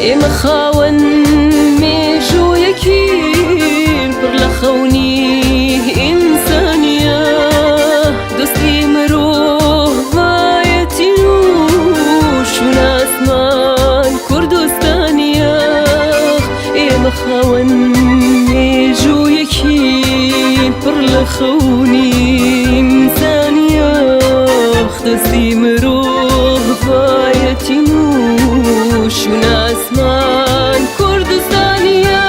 ئێمە خاوەن مێژوویەکین پڕ لە خەونی ئینسانیە، دۆستی مرۆڤایەتین و شوناسمان کوردستانیە. ئێمە خاوەن مێژوویەکین پڕ لە خەونی ئینسانیە، دۆستی مرۆڤایەتین و شوناسمان کوردستانیە.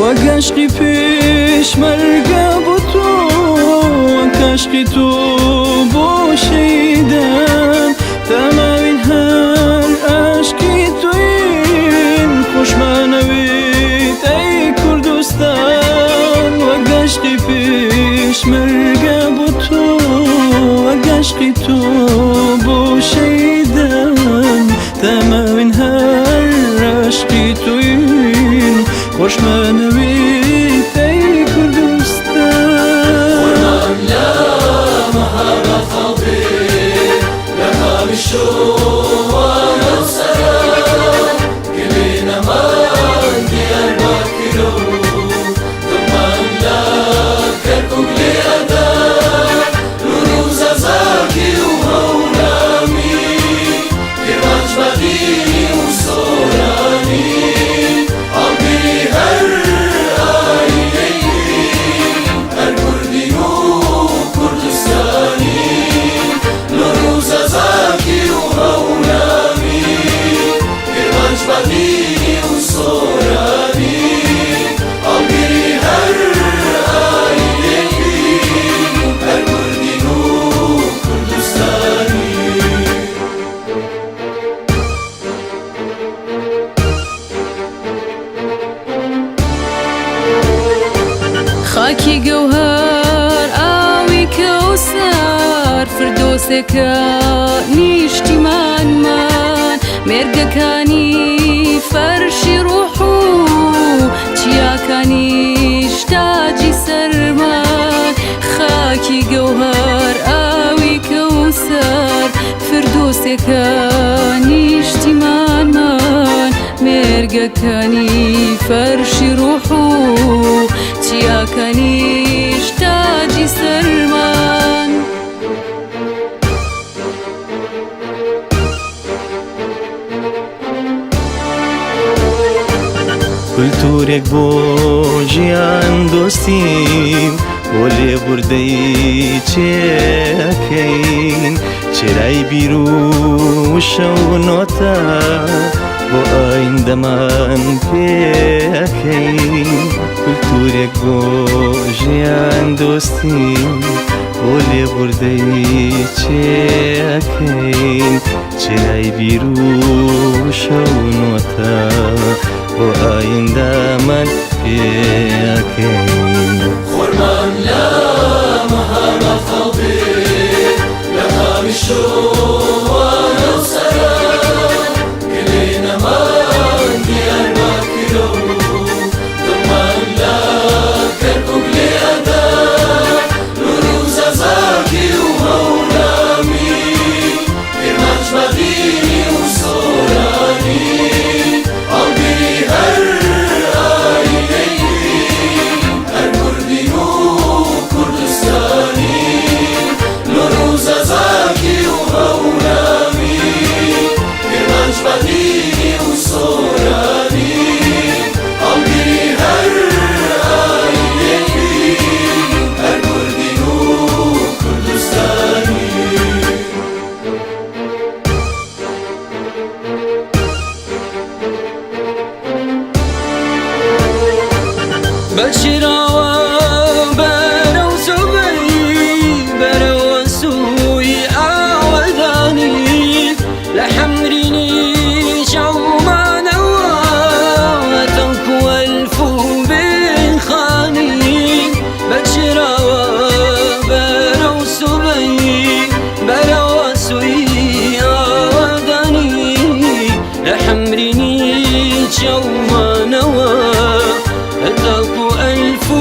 وەک عەشقی پێشمەرگە بۆ تۆ، وەک عەشقی تۆ بۆ شەهیدان، تەماوین هەر عەشقی تۆین، خۆشمانەوێت ئەی کوردستان. وەک عەشقی پێشمەرگە بۆ تۆ، وەک عەشقی تۆ بۆ شەهیدان، تەماوین هەر عەشقی تۆین، خۆشمانەوێت ئەی کوردستان. خۆرمان لە مەهاباد هەڵدێ، لە قامیشۆوانە و سەرا، گلێنەمان دیاربەکرە و دڵمان لە کەرکوک لێ ئەدا. لور و زەزاکی و هەورامی، کرمانج بادینی و سۆرانی، هەڵگری هەر ئایینێکین، هەر کوردین و کوردستانین. لور و زەزاکی و هەورامی، کرمانج بادینی و سۆرانی، هەڵگری هەر ئایینێکین، هەر کوردین و کوردستانین. خاکی گەوهەر ئاوی کەوسەر، فردۆسێکە نیشتیمانمان، مێرگەکانی فەرشی ڕۆح و چیاکانیش تاجی سەرمان. خاکی گەوهەر ئاوی کەوسەر، فردۆسێکە نیشتیمانمان، مێرگەکانی فەرشی ڕۆح و چیاکانیش تاجی سەرمان. کولتوورێک بۆ ژیان دۆستیم، بۆ لێبوردەی چێەکەین، چرای بیر و وشە و نۆتە بۆ ئایندەمان پێەکەین. کولتوورێک بۆ ژیان دۆستیم، بۆ لێبوردەی چێەکەین، چرای بیر و وشە و نۆتە بۆ ئایندەمان پێەکەین. خۆرمان لە مەهاباد هەڵدێ، لە قامیشۆوانە و سەرا، گلێنەمان دیاربەکرە و دڵمان لە کەرکوک لێ ئەدا. لور و زەزاکی و هەورامی، کرمانج بادینی و سۆرانی، هەڵگری هەر ئایینێکین، هەر کوردین و کوردستانین. لور و زەزاکی و هەورامی، کرمانج بادینی و سۆرانی، هەڵگری هەر ئایینێکین، هەر کوردین و کوردستانین. بەچراوە بەرەو سوبەی، بەرەوە سووی ئاوەدانی، لە حەمرینی چاومانەوە تەنکو ئەلف و بێخانی. بەچراوە بەرەو سوبەی، بەرەوە سووی ئاوەدانی، لە حەمرینی چاومانەوە تاکو ئەلف و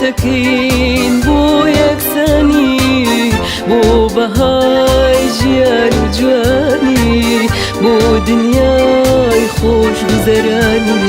خەباتەکەین بۆ یەکسانی، بۆ بەهای ژیان و جوانی، بۆ دنیای خۆشگوزەرانی.